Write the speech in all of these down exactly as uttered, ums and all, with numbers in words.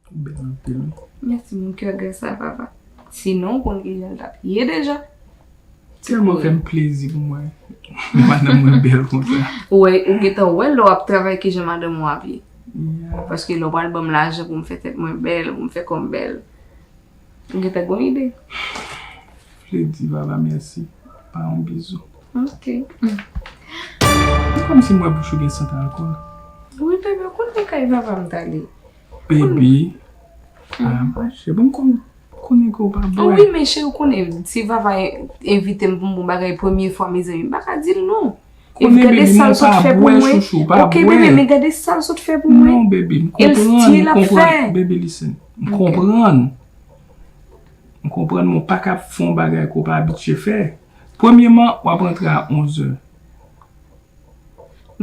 Ou bèl anpil. Mèsi, mon cœur, grâce à papa. Sinon, ou konn kijan l t ap ye deja. Tèlman fè m plezi pou mwen. Madanm mwen bèl konsa. Ou wè, ou gentan wè lè w ap travay kijan madanm ou ap ye. Yeah. Paske lè w pral ban m lajan pou m fè tèt mwen bèl, pou m fè kò m bèl. Ou gentan gon ide. Vle di, papa, mèsi. Pa yon bizou. Ok. E kòmsi m wè bouch ou gen sant alkòl. Wi, bebe, ou konn nan kay papa m t ale. Baby. Ah, mache, bon, m konn, konnen ke w pa Ah bwè. Wi, men cheri, ou konnen, si papa envite m pou m bon bagay premye fwa, mezanmi, m pa ka di l non. Konnen, Gade baby, sa mwen l sot pa fè pou bwè, mwen. Chouchou, pa Ok, bwè. Bebe, men gade sa l sot fè pou mwen. Non, baby, m E l konprann, still m ap konprann. Fè. Baby, listen. M konprann. M konprann, men w pa ka fè yon bagay ke w pa abitye fè. Premyèman, w ap rantre a onzè.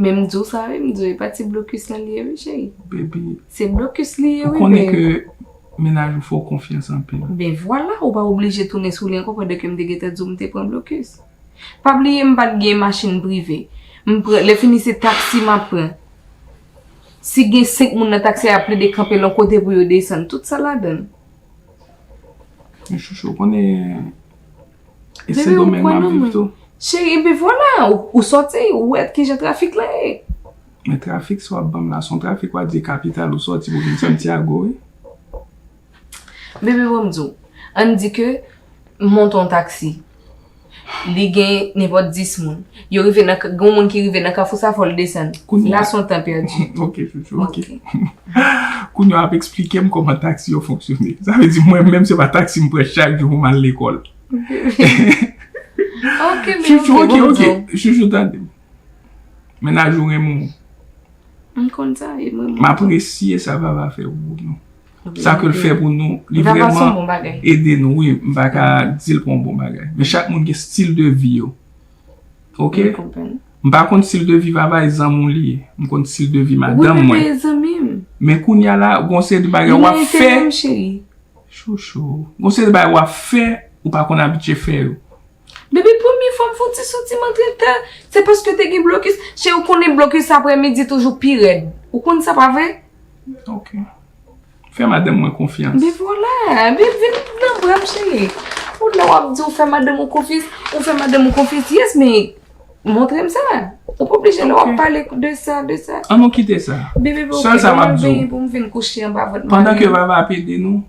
Men m di w sa, wi, m di w, e pa ti blokis lan li ye, wi, cheri. Baby, Se blokis li ye, ou wi, konnen men. Ke mennaj ou fè w konfyans anpil. Ben vwala, ou pa oblije tounen sou li ankò pandan ke m te gentan di w m te pran blokis. Pa bliye m pa t gen machin prive. M pran, lè fini se taksi m ap pran. Si gen senk moun nan taksi a, y ap plede kanpe l yon kote pou yo desann. Tout sa ladan l. Men Chouchou, ou konnen e Bebe, ou Sendomeng kwè m ap nan viv mwen. Tou. Cheri, ebyen vwala, ou, ou sòti, ou wè kijan trafik la ye. Men trafik sa w ap ban m la, se yon trafik w a di kapital ou sòti pou vin Santiago, wi. Bebe, bon m di w, ann di ke m monte yon taksi. Li gen nenpòt dis moun. Yo rive nan, gen yon moun ki rive nan kafou sa, fò l desann. Kounye a. La se yon tan pèdi. Ok, Chouchou, ok. Kounye a w ap eksplike m kòman taksi yo fonksyone. Sa vle di mwen menm se pa taksi m pran chak jou pou m al lekòl. Ok, men Chouchou, ok, ok, bon, ok. bon. Chouchou, tande m. Mennaj ou renmen w. M konn sa, e mwen, M apresye sa papa fè pou nou. Sa ke l fè pou nou, li Papa se yon vrèman bon bagay. Ede nou, wi. M pa ka di l pa yon bon bagay. Men chak moun gen stil de vi yo. Ok? M konprann. M pa konn stil de vi papa e zanmi w li ye. M konn stil de vi Wi, madanm mwen. Bebe, zanmi m. Men kounye a la, gon seri de bagay Li w nan ap enterè fè. M, cheri. Chouchou. Gon seri de bagay w ap fè, ou pa konn abitye fè yo. Bebe, premye fwa m fè yon ti soti m antre tan, se paske te gen blokis. Cheri, ou konnen blokis aprè midi toujou pi rèd. Ou konn sa, pa vre? Ok. Fè madanm mwen konfyans. Ben vwala, ben vin nan bra m, cheri. Ou la w ap di ou fè madanm ou konfyans, ou fè madanm ou konfyans, yes, men montre m sa. Ou pa oblije lè w ap Ok. Pale de sa, de sa. An nou kite sa. Bebe, bon, Sèl sa m ap mwen di w. Pou m vin kouche anba vant Pandan ke mari m. Vava ap ede nou,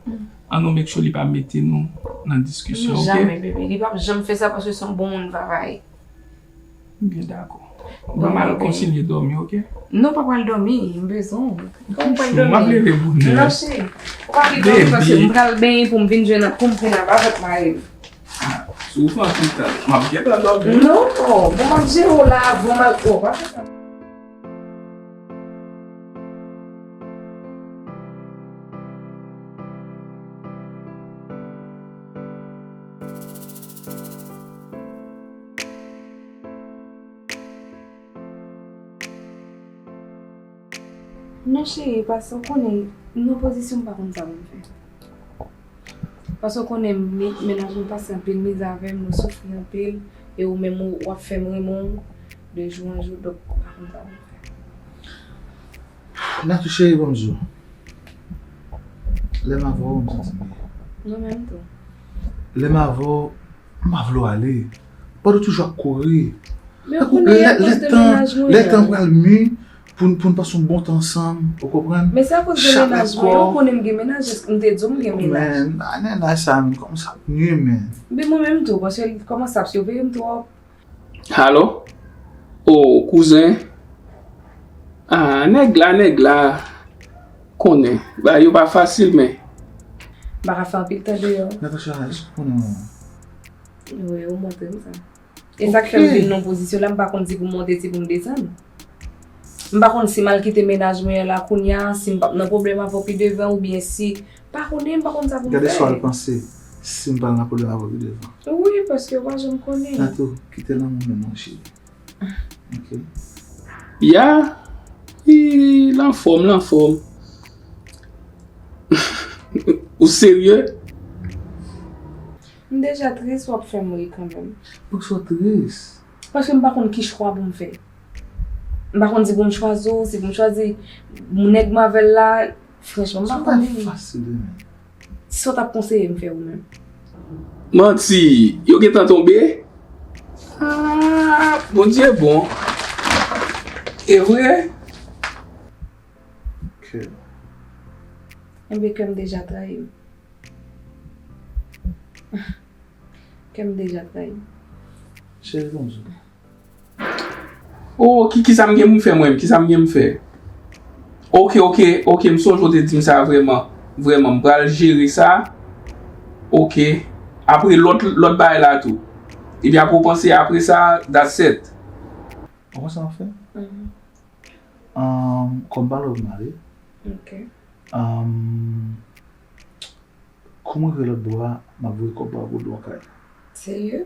an nou make sure li pa mete nou nan diskisyon, Non, ok? Jamè, bebe. Li p ap janm fè sa paske se yon bon moun Vava ye. Byen dakò. Bon, m al kontinye dòmi, ok? Non, pa pral dòmi, m bezwen w. Kòman w pral Chou, m ap dòmi? Leve bonè. Non, cheri. Ou pa vle dòmi paske m pral benyen pou m vin jwenn, pou m vin anba vant mari m. Si w fè anpil tan, m ap gentan dòmi. Non, bon, m ap jere w la avan m al. Oh, pa fè sa. Non, cheri, paske w konnen, m nan pozisyon m pa konn sa pou m fè. Paske w konnen, m, mennaj mwen pase anpil mizè avè m, nou soufri anpil, e ou menm ou, w ap fè m renmen w de jou an jou, donk, m pa konn sa pou m fè. Natou cheri, ban m di w. Lè m avè w, m santi m byen. Nou menm tou. Lè m avè w, m pa vle w ale. Pandan w toujou ap kouri. Men ou konnen e akoz de mennaj mwen. Lè tan pral mi, pou n, pou n pase yon bon tan ansanm, ou konprann? Men se akoz de mennaj mwen, ou konnen m gen mennaj, m te di w m gen mennaj. Men, a, mennaj sa menm, kòman sa ap nwi, men. Men mwen menm tou, paske li kòmanse ap siveye m twòp. Alo? O, kouzen? A, nèg la, nèg la. Konnen. Bagay yo pa fasil, men. M pa ka fè anpil tan deyò. Natacha, èske w konnen mwen? Wi, ou montre m sa. E sa k fè m vin nan pozisyon la, m pa konn si pou m monte, si pou m desann. M pa konn si m al kite mennaj mwen an la kounye a, si m p ap nan pwoblèm avè w pi devan, oubyen si, pa konnen, m pa konn sa pou m fè. Gade sa w al panse, si m pral nan pwoblèm avè w pi devan. Wi, paske w pa janm konnen. Natou, kite lanmou men mwen, cheri. Ok. Ya, wi, l anfòm, l anfòm. Ou serye? M deja tris, w ap fè m ri kanmenm. Poukisa w tris? Paske m pa konn ki chwa pou m fè. M pa konn si pou m chwazi w, si pou m chwazi nèg m avè l la, Franchman, m pa konnen. Sa pa fasil, wi, men. Sa w t ap konseye m fè ou menm? Manti! Yo gentan tonbe? Ah, Bondye bon. E vre? Kè. Enben, kè m deja trayi m. Kè m deja trayi m. Cheri, konsa. Oh, ki, ki sa m gen pou m fè mwen menm? Ki sa m gen pou m fè? Ok, ok, ok, m sonje w te di m sa vrèman. Vrèman, m pral jere sa. Ok. Apre lòt, lòt bagay la tou. Epi apre w panse apre sa, that's it. Ou konn sa m ap fè? Mhm. Um, kòm pa love mari. Ok. Um, Kou m rive lòt bò a, m ap voye kòb pa vodou an kay. Serye?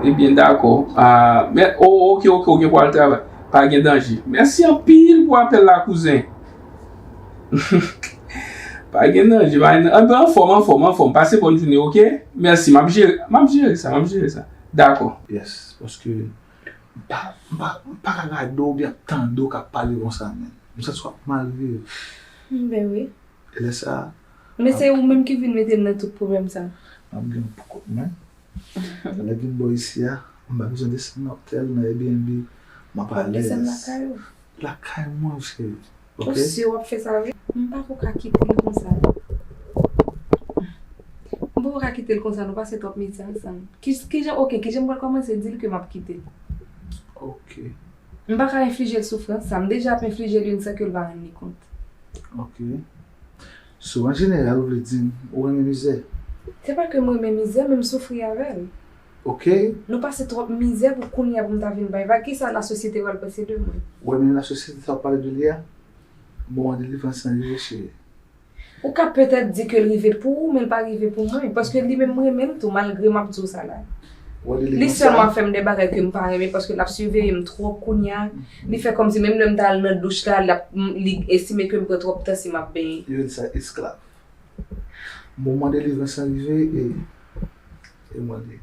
Ebyen, dakò. Ah, men, oh, ok, ok, ok, pou al travay. Pa gen danje. Mèsi anpil pou apèl la, kouzen. Pa gen danje, pa gen, anben, anfòm, anfòm, anfòm. Pase bòn jounen, ok? Mèsi, m ap jere, m ap jere sa, m ap jere sa. Dakò. Yes, paske m pa, m pa, m pa ka gade w oubyen ap tande w k ap pale konsa, men. M santi w ap mal viv. Ben wi. E lè sa a, men se ou menm ki vin mete m nan tout pwoblèm sa. M ap gen yon poukont mwen. Lè m vin bò isi a, m pa bezwen desann nan otèl, nan Airbnb. M ap alèz. W ap desann lakay ou? Lakay mwen, cheri. Ok? Ou si w ap fè sa vre? M pa ko ka kite l konsa. M poko ka kite l konsa, nou pase twòp mizè ansanm. Ki, kijan, ok, kijan m pral kòmanse di l ke m ap kite l? Ok. M pa ka enflije l soufrans sa, m deja ap enflije l youn san ke l pa rann li kont. Ok. So, an jeneral, ou vle di m, ou renmen mizè? Se pa ke m renmen mizè, men m soufri avè l. Ok. Nou pase twòp mizè pou kounye a pou m ta vin bay vag. Kisa lasosyete pral panse de mwen? Ou renmen lasosyete sa w ap pale de li a? Moman delivrans lan rive, cheri. Ou ka petèt di ke l rive pou ou, men l pa rive pou mwen, paske li menm m renmen l tou, malgre m ap di w sa la. Li sèlman fè m de bagay ke m pa renmen, paske l ap siveye m twòp kounye a. Li fè kòmsi menm lè m ta al nan douch la, l ap, m, li estime ke m pran twòp tan si m ap benyen. Yo rele sa esklav. Moman delivrans lan rive e, e mwen li.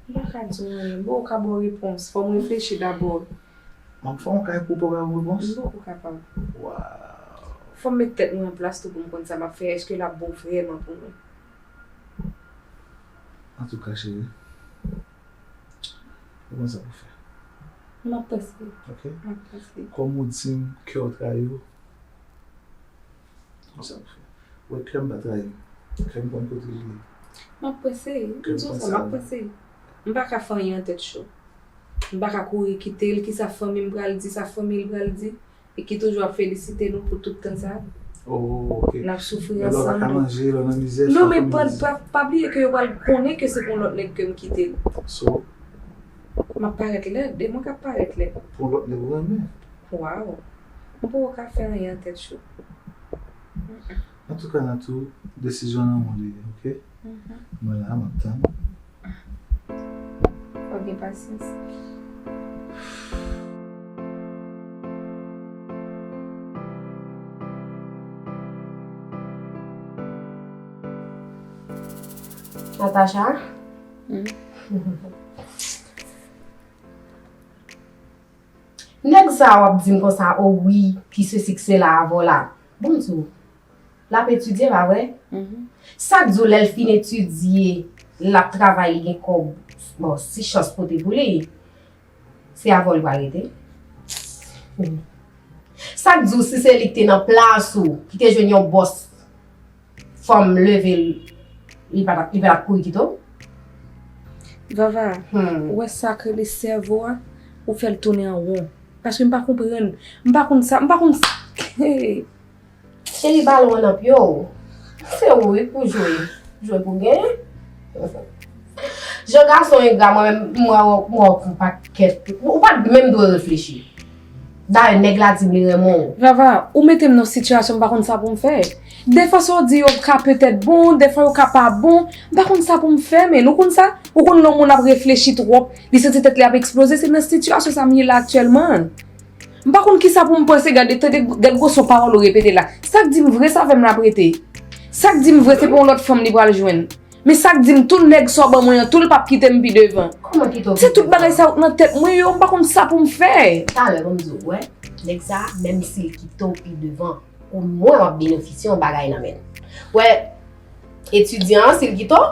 M pa ka di w anyen, m poko ka ba w repons, fò m reflechi dabò. M ap fè yon kay pou w pa ba m repons? M poko kapab. Waw. Fò m met tèt mwen an plas tou pou m konn sa m ap fè. Èske l ap bon vrèman pou mwen? Antouka, cheri, ou konn sa pou fè. M ap panse. Ok? M ap panse. Kòm ou di m kè w trayi w, Konsa pou fè. Ou wè kè m pa trayi m. Kè m konn kote l ye. M ap panse, m di w sa, m ap panse. M pa ka fè anyen an tèt cho. M pa ka kouri kite l, kisa fanmi m pral di, sa fanmi l pral di, e ki toujou ap felisite nou pou tout tan sa. Oh, ok. N ap soufri ansanm. Lè w pa ka manje, lè w nan mizè, sa fanmi l di. Non, men pa, pa, pa bliye ke yo pral konnen ke se pou yon lòt nèg ke m kite l. So? M ap parèt lèd, e mwen k ap parèt lèd. Pou yon lòt nèg ou renmen. Waw. Ou poko ka fè anyen an tèt cho. Antouka, Natou, desizyon nan men w li ye, ok? Mwen la, m ap tann. Fò w gen pasyans. Natacha? Nèg sa a w ap di m konsa, o wi, ki sesi k sela avè w la. Bon, m di w, l ap etidye, pa vre? Sa k di w lè l fin etidye, l ap travay, li gen kòb, bon, si chans pote pou li, se avè w li pral rete? Sa k di w si se li k te nan plas ou, ki te jwenn yon bòs, fanm leve l, li pa t ap, li pa t ap kouri kite w? Vava, ou wè sa k rele sèvo a, ou fè l tounen an won. Paske m pa konprann, m pa konn sa, m pa konn sa. Cheri, balon an nan pye w. Se ou wi k pou jwe. Jwe pou genyen. Jan gason engra, mwen menm, m wè w, m wè w pou pakèt. Ou pa t menm dwe reflechi. Dayè, nèg la di m li renmen w. Vava, ou mete m nan yon sitiyasyon m pa konn sa pou m fè. Dèfwa sa w di yo ka petèt bon, dèfwa yo ka pa bon. M pa konn sa pou m fè, men ou konn sa? Ou konn lè yon moun ap reflechi twòp, li santi tèt li ap eksploze, se nan sitiyasyon sa m ye la aktyèlman. M pa konn kisa pou m panse, gade, tande, gad gwosè pawòl ou repete la. Sa k di m vre, sa avè m l ap rete. Sa k di m vre, se pa yon lòt fanm li pral jwenn. Men sa k di m tou, nèg sa w ban mwen an tou, l p ap kite m pi devan. Kòman kite w pi devan? Se tout bagay sa yo k nan tèt mwen yo, m pa konn sa pou m fè. Talè, ban m di w, wè, nèg sa, menm si l kite w pi devan, omwen w ap benefisye yon bagay nan men l. Wè, etidyan an, si l kite w,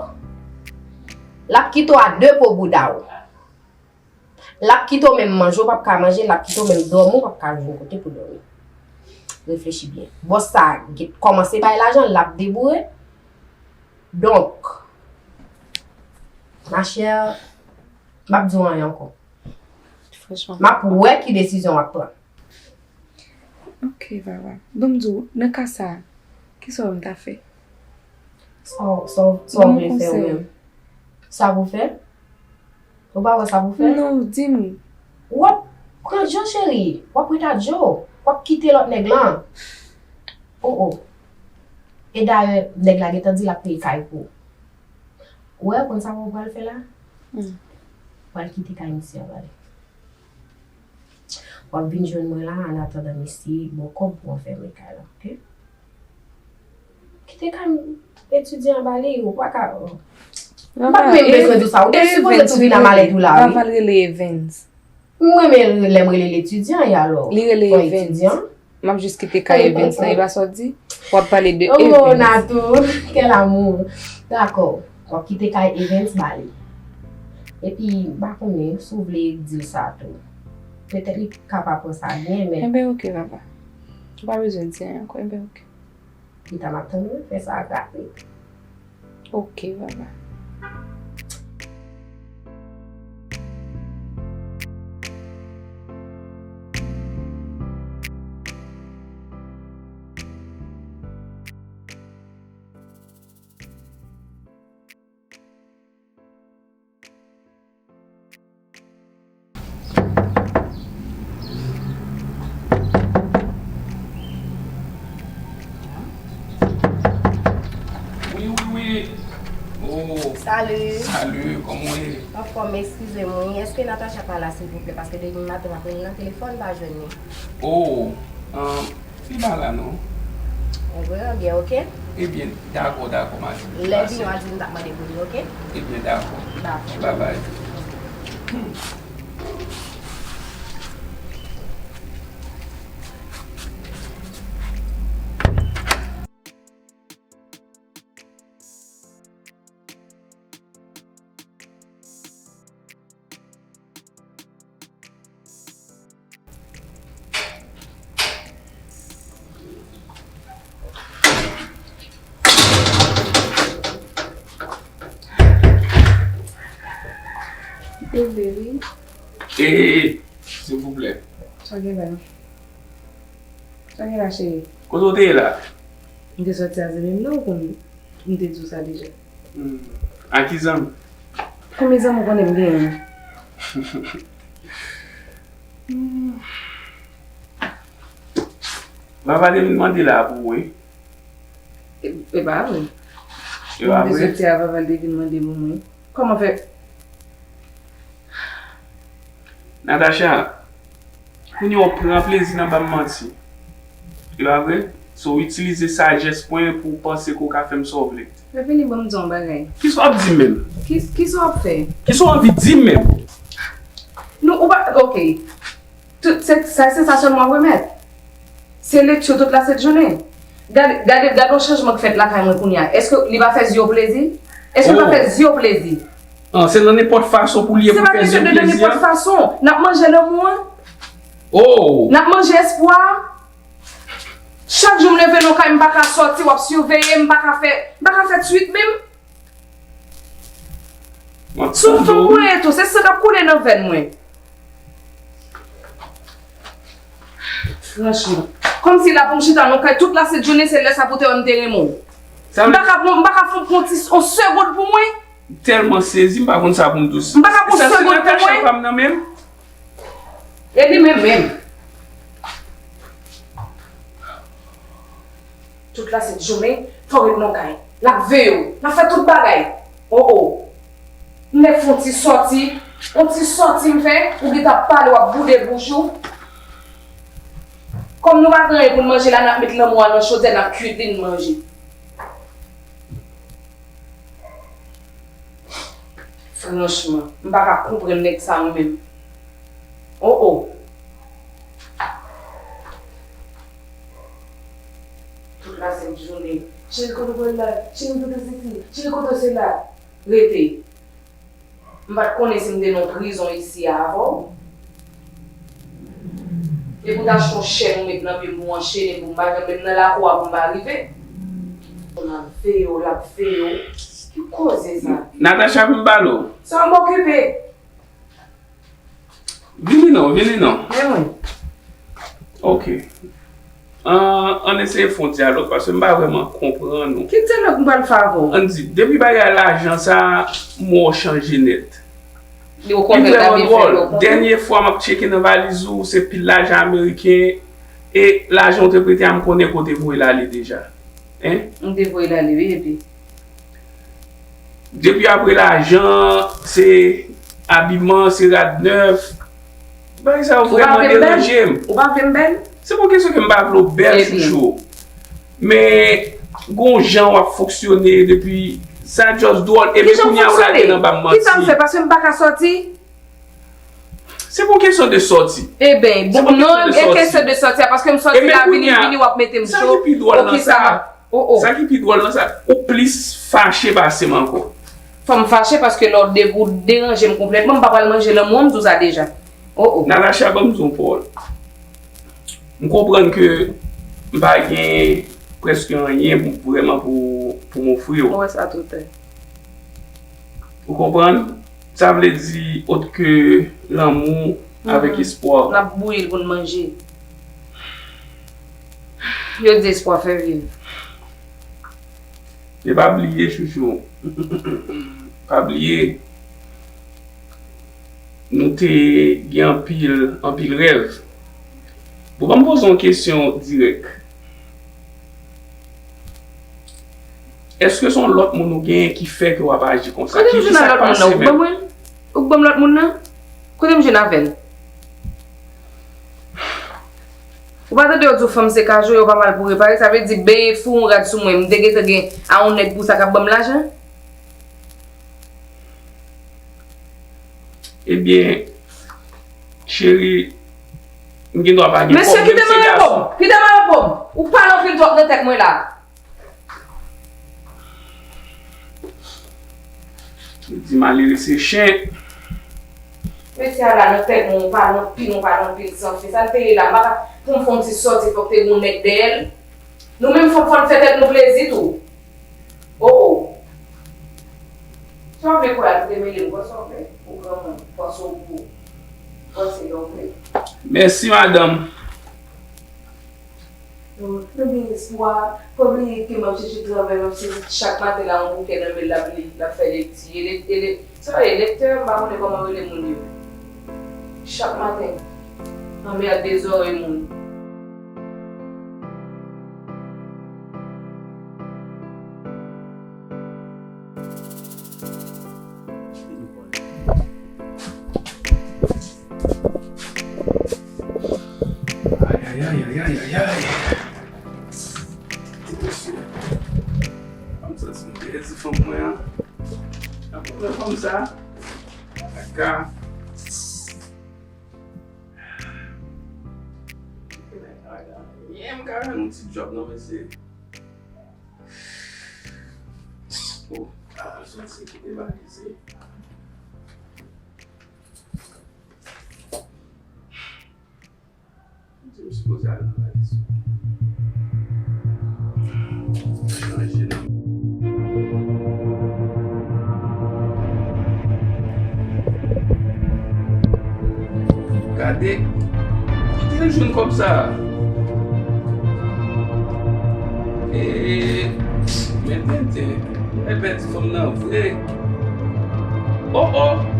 l ap kite w a de po bouda w. L ap kite w menm manje w p ap ka manje, l ap kite w menm dòmi w p ap ka jwenn kote pou dòmi. Reflechi byen. Bòs sa a gen kòmanse bay lajan, l ap deboure. Donk, ma chère, m ap di w anyen ankò. Franchman. M ap wè ki desizyon w ap pran. Ok, Vava. Bon, m di w, nan ka sa a, kisa w wè m ta fè? Sa w, sa w, sa w vle fè ou menm? Sa pou fè? Ou pa wè sa pou fè? Non, di m. W ap pran Djo, cheri. W ap ret a Djo. W ap kite lòt nèg lan. Oh, oh. E dayè, nèg la gentan di l ap peye kay pou ou. Ou wè, ou konn sa pou w pral fè la? Hmm. Pral kite kay misye a bale. W ap vin jwenn mwen la, an atandan misye ba w kòb pou w anfèmen kay la, oke? Kite kay etidyan an bale, ou pa ka. M pa t menm bezwen di w sa. Ou te sipoze tou vin a malèt ou la, wi. Vava, l rele Evans. M renmen lè m rele l etidyan, e alò? Li rele Evans. Etidyan? M ap jis kite kay Evans lan, e pa sa w di? W ap pale de Evans. Oh, Natou, quel amour. Dakò. W ap kite kay Evans bale. Epi, m pa konnen si w vle di l sa tou. Petèt li ka pa pran sa byen, men. Enben, oke, Vava. Ou pa bezwen di anyen ankò. Enben, oke. Li ta m ap tann ou, fè sa ak rapid. Oke, Vava. Wi, wi, wi. Oh. Salut. Salut, kòman w ye? Anfòm, eskize m, wi. Èske Natacha pa la, silvouplè? Paske depi maten m ap rele nan telefòn, m pa jwenn li. Oh, um, Li pa la non. Ou vrèman byen, oke? Ebyen, dakò, dakò, madanm. Lè vini, w a di m t ap mande pou li, oke? Ebyen, dakò. Dakò. Bye bye. Hmm. Hey, baby. Hey, hey, hey. Silvouplè. Sa gen la? Sa gen la, cheri? Kote w te ye la? M te sòti a zanmi m nan, ou konn m te di w sa deja. Hmm. A ki zanmi? Konbyen zanmi w konnen m genyen? Hmm. Vava te vin mande la pou ou, wi. E, e pa vre. E pa vre? M te sòti a Vava, l te vin mande pou mwen. Kòman fè? Natacha, kounye a w pran plezi nan ban m manti. E pa vre? So, w itilize sajès mwen pou w panse ke w ka fè m sa w vle. Revini, ban m di w yon bagay. Kisa w ap di m menm? Ki, kisa w ap fè? Kisa w anvi di m menm? Non, ou pa, oke. Tout, se, sa, se sa sèlman w remèt. Se lekti tout lasent jounen. Gade, gade, gade yon chanjman k fèt lakay mwen kounye a. Èske li pa fè zye w plezi? Èske l pa fè zye w plezi? Ah, se nan nenpòt fason pou l ye pou fè zye w plezi a? Se pa kesyon de nan nenpòt fason. N ap manje lanmou an. Oh! N ap manje espwa a. Chak jou m leve nan kay, m pa ka sòti, w ap siveye m, m pa ka fè, m pa ka fè twit menm. Sou fanm mwen ye tou, se san k ap koule nan venn mwen. Franchman. Kòmsi la pou m chita nan kay tout lasent jounen, se lè sa pou te wè m te renmen w. M pa ka pran, m pa ka fè yon ti, yon segond pou mwen. Tèlman sezi, m pa konn sa pou m di w. M pa ka pran yon segond pou mwen. E li menm menm. Tout lasent jounen, fò w ret nan kay. L ap veye w. L ap fè tout bagay. Oh, oh. M nèk fè yon ti sòti. Yon ti sòti m fè. Ou gentan ap pale, w ap boude bouch ou. Kòm nou pa gen anyen pou n manje la, n ap met lanmou a nan chodyè, n ap kuit li, n manje. Franchman, m pa ka konprann nèg sa yo menm. Oh, oh. Pase m jounen, cheri, kote w pral la? Cheri, kote sesi? Cheri, kote sela? Rete. M pa t konnen si m te nan prizon isi a avè w. Depi w t achte yon chèn ou met nan pye m pou m anchene pou m pa janm menm nan lakou a pou m pa rive. L ap veye w, l ap veye w. Ki koze sa? Natacha, vin m pale w. Sa m okipe. Vini non, vini non. Men mwen. Ok. An, ann eseye fè yon dyalòg paske m pa vrèman konprann ou. Ki dyalòg m pral fè avè w? Ann di, depi bagay lajan sa, m wè w chanje nèt. Li vrèman dwòl. Dènye fwa m ap tcheke nan valiz ou, se pil lajan ameriken e lajan w te prete a, m konnen kote w voye l ale deja. Hein? M te voye l ale, wi, epi. Depi apre lajan, se abiman, se rad nèf. Bagay sa yo vrèman deranje m. Ou pa vle m bèl? Se pa kesyon ke m pa vle w bèl, chouchou. Men, gon jan w ap fonksyone depi, sa just dwòl. Epi kounye a ou lage nan ba m manti. Ki jan m fonksyone? Ki sa m fè? Paske m pa ka sòti? Se pa kesyon de sòti. Eben, bon, non, e kesyon de sòti a, paske m sòti la, vini, vini, w ap mete m cho. Sa ki pi dwòl nan sa, sa ki pi dwòl nan sa, ou plis fache pase m ankò. Fò m fache paske lè w de-, ou deranje m konplètman, m pa pral manje lanmou an, m di w sa deja. Oh, oh. Natacha, ban m di w yon pawòl. M konprann ke m pa gen prèske anyen pou, vrèman pou, pou m ofri w. Mwen wè sa toutè. Ou konprann? Sa vle di, ot ke lanmou avèk espwa. N ap bouyi l pou n manje. Yo di espwa fè viv. E pa bliye, chouchou. Pa bliye, nou te gen anpil, anpil rèv. Bon, ban m poze w yon kesyon dirèk. Èske se yon lòt moun ou genyen ki fè ke w ap aji konsa? Kote m jwenn lòt moun nan? Ou k ban mwen l? Ou k ban m lòt moun nan? Kote m jwenn avè l? Ou pa tande yo di w fanm se kajo, yo pa mal pou repare, sa vle di benyen fou yon rad sou mwen, m te gentan gen a yon nèg pou sa k ap ban m lajan? Ebyen, cheri, m gen dwa pa gen kòb, men se gas. Mesye, kite m an repo m! Kite m an repo m! Ou pale anpil twòp nan tèt mwen la. Li di malere se chen. Mesye a la nan tèt mwen, ou pale anpil, ou pale anpil sanfè. Sa l te ye la, m pa ka, pou m fè yon ti sòti, fòk te gen yon nèg dèyè l. Nou menm fanm, fò n fè tèt nou plezi tou. Oh, oh. Sa w vle kwè a, kite mele m, pran sa w vle. Ou granmoun, panse w gwo. Panse lè w vle. Mèsi, madanm. Mwen gen espwa. Pa bliye ke m ap chèche travay, m ap sezi chak maten la yon boukè nan men l, l ap li, l ap fè lekti. E le-, e le-, sa e lektè, m pa konnen kòman yo rele moun yo. Chak maten, anmède zòrèy moun. Ayayay, ayayay, ayayay. Mesye, m santi m pèdi fanm mwen an. Ap pran fanm sa. Kaka. Gen anyen m ka jwenn yon ti djòb non, mesye. Oh, ah, soti kite valiz li. M di m sipoze al nan valiz. Chanje nan. Gade, kote l jwenn kòb sa a? E, men tenten, e pèdi fanm nan vre. Oh, oh!